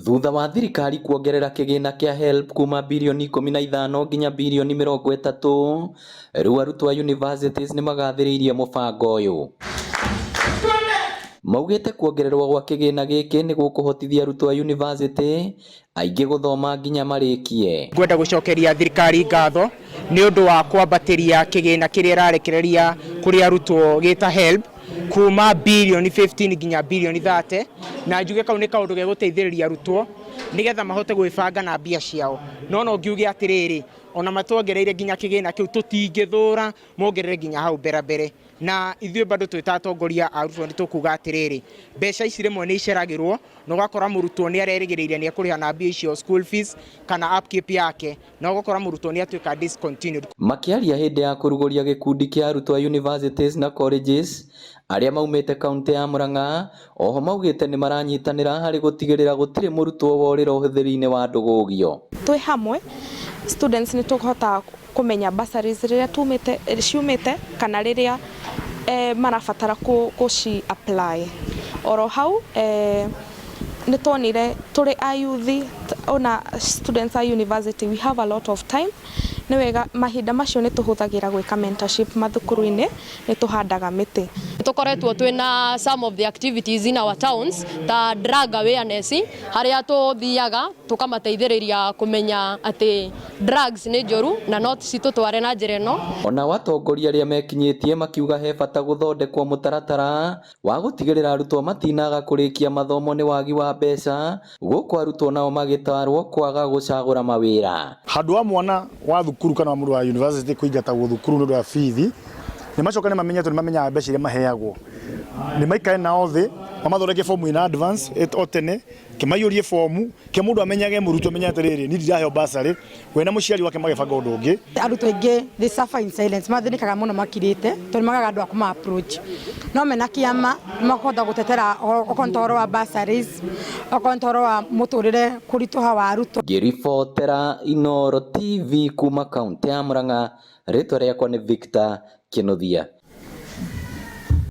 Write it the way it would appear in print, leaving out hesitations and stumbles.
Thutha wa thirikari kuongerera kĩgĩna kĩa HELB kuma birioni 15 nginya birioni 30, rĩu arutwo a universities nĩmagathĩrĩirie mũbango ũyũ. Maugĩte kuongererwo gwa kĩgĩna gĩkĩ nĩ gũkũhotithia arutwo a university aingĩ gũthoma nginya marĩkie. Ngwenda gũcokeria thirikari ngatho nĩ ũndũ wa kwambatĩria kĩgĩna kĩrĩa ĩrarekereria kũrĩ arutwo gĩta HELB kuma birioni 15 nginya birioni 30, na njuge kau nĩ kaũndũ gegũteithĩrĩria arutwo nĩgetha mahote gwĩbanga na mbia ciao. No no ngiuge atĩrĩrĩ, ona matuongereire nginya kĩgĩna kĩu, tũtingĩthũra mongerere nginya hau mbere mbere. Na ithuĩ bado twĩ ta atongoria a arutwo nĩ tũkuga atĩrĩrĩ, mbeca ici rĩmwe nĩ iceragĩrwo na ũgakora mũrutwo nĩ arerĩgĩrĩire nĩ ekũrĩha na mbia icio school fees kana upkeep yake, na ũgakora mũrutwo nĩ atuĩka discontinued. Makĩaria hĩndĩ ya kũrugũria gĩkundi kĩa arutwo a universities na colleges arĩa maumĩte kaunti ya Murang'a, oho maugĩte nĩ maranyitanĩra harĩ gũtigĩrĩra gũtirĩ mũrutwo worĩra ũhũthĩri-inĩ wa ndũgũgio. Twĩ hamwe students nĩ tũhotaga kũmenya bursaries rĩrĩa tumĩte ciumĩte kana rĩrĩa marabatara kũci apply. Oro hau nĩ tuonire tũrĩ a youth ona students a university, we have a lot of time. Nĩ wega mahinda macio nĩ tũhũthagĩra gwĩka mentorship mathukuru-inĩ, nĩ tũhandaga mĩtĩ. Tukoretwo twina some of the activities in our towns ta drug awareness, haria tuthiaga tukamateithĩrĩria kũmenya atĩ drugs nĩ njũru na no citũtware na njĩra ĩno. Ona atongoria arĩa mekinyĩtie makiuga he bata gũthondekwo mũtaratara wa gũtigĩrĩra arutwo matinaga kũrĩkia mathomo nĩ wagi wa mbeca, gũkũ arutwo nao magĩtarwo kwaga gũcagũra mawĩra. Handũ wa mwana wa thukuru kana wa mũndũ wa university kũingatagwo thukuru nĩ ũndũ wa bithi, nĩ macoka nĩ mamenye tondũ nĩ mamenyaga mbeca iria maheagwo, nĩ maikare nao thĩ, mamathondeke fomu in advance o tene, kĩmaiyũrie fomu ke mũndũ amenyage, mũrutwo amenye atĩrĩrĩ, niĩ ndiraheo bursary, we na mũciari wake magĩbanga ũndũ ũngĩ. Arutwo aingĩ, they suffer in silence, mathĩnĩkaga mũno makirĩte tondũ nĩ magaga andũ a kũma approach, no mena kĩama makũhota gũtetera, okorwo nĩ ta ũhoro wa bursaries, okorwo nĩ ta ũhoro wa mũtũrĩre kũritũha wa arutwo. Ngĩribotera Inooro TV kuma kaunti ya Murang'a, rĩtwa rĩakwa nĩ Victor Kinuthia.